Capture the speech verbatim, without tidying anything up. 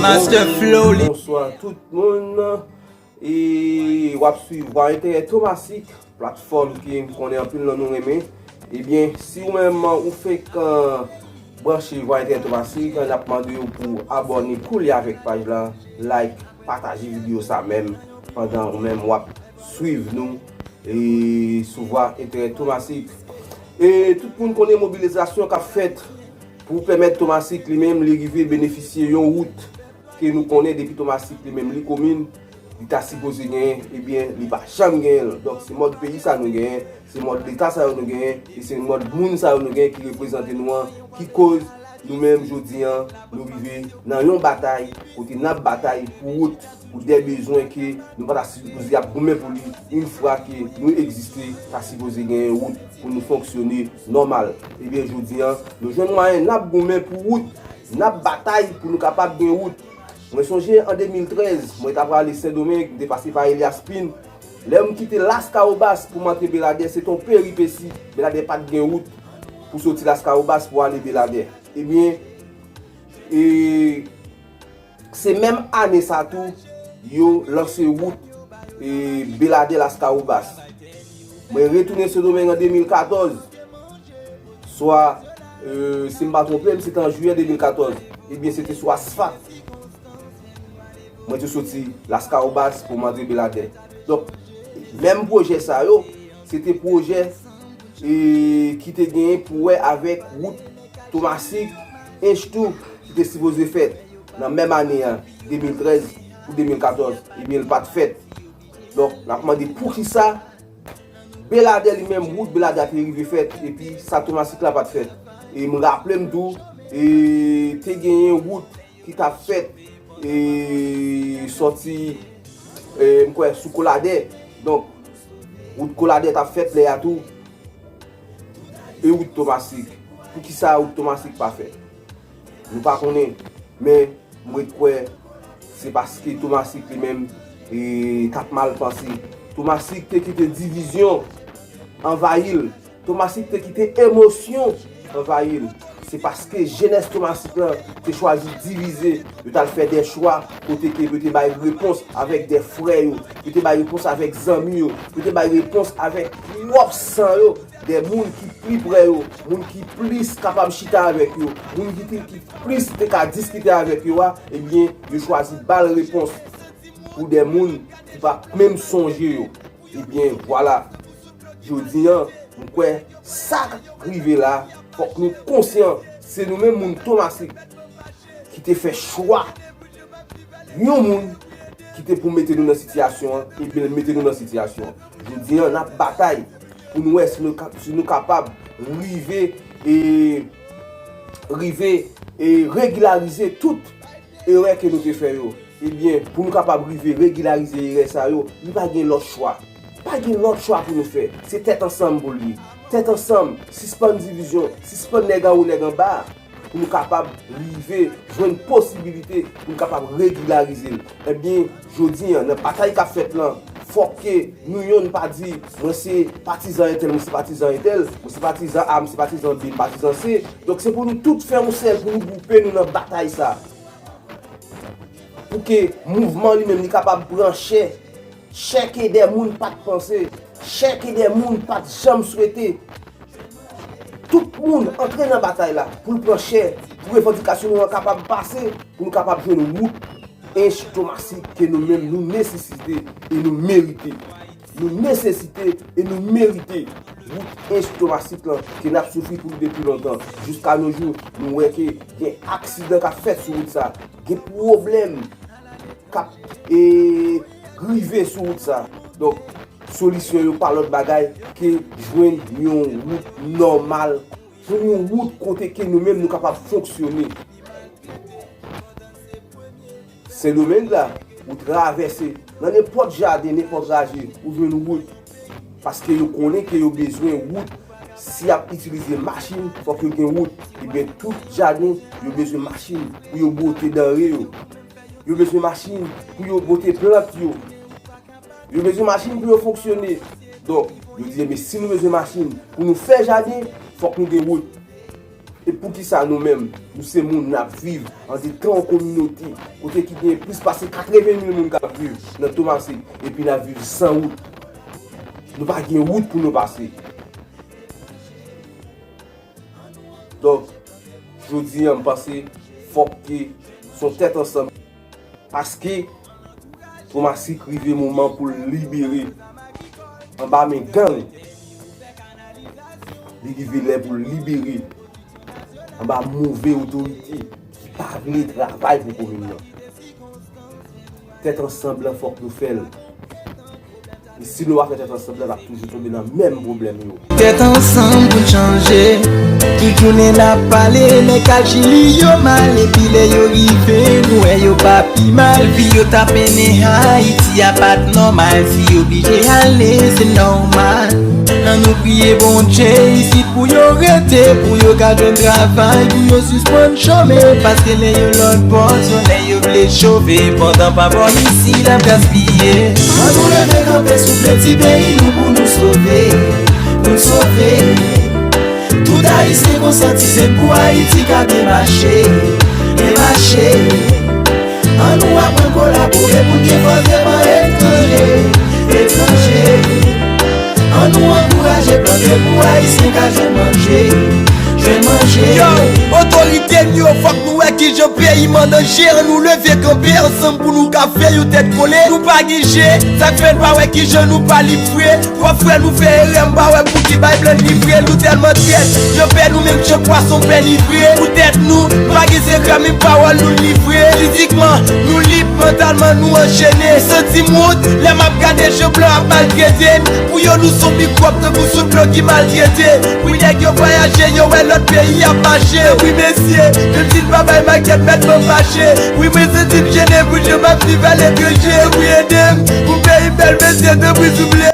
Master Flow, li. Bonswa tout moun. E w ap swiv Vwa Enterè Tomasik, platfòm ke m konnen anpil nan nou renmen. Ebyen, si ou menm ou fenk, euh, branche Vwa Enterè Tomasik, n ap mande w pou abòne koulye avèk paj la, like, pataje videyo sa menm, pandan ou menm w ap swiv nou e sou Vwa Enterè Tomasik. E tout moun konnen mobilizasyon k ap fèt pou pèmèt Tomasik li menm li rive benefisye yon wout ke nou konnen depi Tomasik li menm li komin, li ta sipoze genyen, ebyen, li pa janm genyen l. Donk, se mòd peyi sa nou genyen, se mòd leta sa yo nou genyen, e se mòd moun sa yo nou genyen ki reprezante nou an, ki koz nou menm jodi an, nou rive nan yon batay, kote n ap batay pou wout, pou de bezwen ke nou pa ta sipoze ap goumen pou li, yon fwa ke nou egziste, ta sipoze genyen wout pou nou fonksyone nòmal. Ebyen, jodi an, nou jwenn mwayen n ap goumen pou wout, n ap batay pou nou kapab gen wout. Mwen sonje an de mil trèz, mwen ta prale Sendomeng, m te pase pa Elias Pin. Lè m kite Laskawobas pou m antre Beladè, se te yon peripesi. Beladè pa t gen wout pou soti Laskawobas pou ale Beladè. Ebyen, e, se menm ane sa tou, yo lanse wout, e, Beladè Laskawobas. Mwen retounen Sendomeng an de mil katòz, swa, e, si m pa twonpe m, se te an jiyè de mil katòz. Ebyen, se te sou asfalt. Mwen te soti Laskawobas pou m antre Beladè. Donk, menm pwojè sa yo, se te pwojè, e, ki te genyen pou wè avèk wout Tomasik, Ench tou, ki te sipoze fèt nan menm ane an, de mil trèz pou de mil katòz, ebyen, l pa t fèt. Donk, n ap mande poukisa Beladè li menm, wout Beladè a te rive fèt, epi sa Tomasik la pa t fèt. E m raple m tou, e te genyen wout ki t ap fèt, e sòti, e m kwè sou Koladè. Donk, wout Koladè t ap fèt lè a tou, e wout Tomasik. Poukisa wout Tomasik pa fèt? Nou pa konnen, men m ret kwè se paske Tomasik li menm, e, t ap mal panse. Tomasik te kite divizyon anvayi l. Tomasik te kite emosyon anvayi l. Se paske jenès Tomasik lan te chwazi divize, yo t al fè de chwa kote ke yo te bay repons avèk de frè yo, yo te bay repons avèk zanmi yo, yo te bay repons avèk pwòp san yo, de moun ki pli pre yo, moun ki plis kapab chita avèk yo, moun ki, ki plis te ka diskite avèk yo a, ebyen, yo chwazi ba l repons pou de moun ki pa menm sonje yo. Ebyen, vwala. Jodi an, m kwè sa k rive la, fòk nou konsyan, se nou menm moun Tomasik ki te fè chwa yon moun ki te pou mete nou nan sitiyasyon an, ebyen, l mete nou nan sitiyasyon an. Jodi an, n ap batay pou nou wè si nou ka, si nou kapab rive e rive e regilarize tout erè ke nou te fè yo. Ebyen, pou nou kapab rive regilarize erè sa yo, li pa gen lòt chwa. Pa gen lòt chwa pou nou fè. Se tèt ansanm pou l ye. Tèt ansanm, sispann divizyon, sispann nèg anwo, nèg anba, pou nou kapab rive jwenn posibilite pou nou kapab regilarize l. Ebyen, jodi an, nan batay k ap fèt lan, fòk ke nou yonn pa di, mwen se patizan entèl, mwen se patizan entèl, mwen se patizan A, mwen se patizan B, m patizan C. Donk, se pou nou tout fè yon sèl, pou nou gwoupe nou nan batay sa. Pou ke mouvman li menm li kapab pran chè, chè ke de moun pa t panse, chè ke de moun pa t janm swete. Tout moun antre nan batay la pou l pran chè, pou revandikasyon nou an kapab pase, pou nou kapab jwenn wout Ench Tomasik ke nou menm nou nesesite e nou merite. Nou nesesite e nou merite wout Ench Tomasik lan ke n ap soufri pou li depi lontan. Jiska no jou, nou wè ke gen aksidan k ap fèt sou wout sa. Gen pwoblèm k ap, e, rive sou wout sa. Donk, solisyon yo pa lòt bagay ke jwenn yon wout nòmal, jwenn yon wout kote ke nou menm nou kapab fonksyone. Sendomeng la, ou travèse nan nenpòt jaden, nenpòt raje, ou jwenn wout. Paske yo konnen ke yo bezwen wout. Si y ap itilize machin, fòk yo gen wout. Ebyen, tout jaden, yo bezwen machin pou yo bwote danre yo. Yo bezwen machin pou yo bwote plant yo. Yo bezwen machin pou yo fonksyone. Donk, yo di, ebyen, si nou bezwen machin pou nou fè jaden, fòk nou gen wout. E poukisa nou menm, nou se moun n ap viv an detan yon kominote kote ki gen plis pase katreven mil moun k ap viv nan Tomasik, epi n ap viv san wout? Nou pa gen wout pou nou pase. Donk, jodi a, m panse fòk ke se yon tèt ansanm. Paske Tomasik rive moman pou l libere anba men gang. Li rive lè pou l libere anba move otorite ki pa vle travay pou komin nan. Tèt ansanm lan, fòk nou fè l. E si nou pa fè tèt ansanm lan, n ap toujou tonbe nan menm pwoblèm yo. Tèt ansanm pou n chanje. Tout jounen n ap pale, nèg Aljeri yo mal, epi lè yo rive, nou wè yo pa pi mal. Vi yo t ap mennen Ayiti a pa t nòmal, si yo blije ale, se nòmal. Ann nou priye Bondye isit pou yo rete, pou yo ka jwenn travay, pou yo sispann chome, paske lè yo lòtbò zòn, lè yo vle chove, pandan pa bò isi n ap gaspiye. Ann nou leve kanpe, souple ti peyi nou pou nou sove, pou n sove. Tout Ayisyen konsyatize pou Ayiti ka byen mache, byen mache. Ann nou aprann kolabore pou n gen fòs devan etranje, etranje. Ann nou ankouraje plante pou Ayisyen ka jwenn manje, jwenn manje. Yo, otorite n yo, fòk nou wè kijan peyi m an danje. Ann nou leve kanpe ansanm pou nou ka fè yon tèt kole. Nou pa gen je, sa k fè n pa wè kijan nou pa lib vre? Pwòp frè nou fè erè, m pa wè pou ki bay blan livre. Nou tèlman trèt, yo pè nou menm jan pwason pè livre. Poutèt nou, pa gen sekrè, men pawòl nou livre. Fizikman, nou lib, mantalman, nou anchene. Santi m wont lè m ap gade jan blan ap maltrete n. Pou yo, nou se yon mikwòb tankou sou dlo ki maltrete. Wi, nèg yo vwayaje, yo wè lòt peyi ap mache. Wi, mesye, menm si n pa bay makèt, mèt ban m fache. Wi, mwen santi m jene pou jan m ap viv aletranje. Wi, ede m pou peyi m bèl, mesye, tanpri, souple.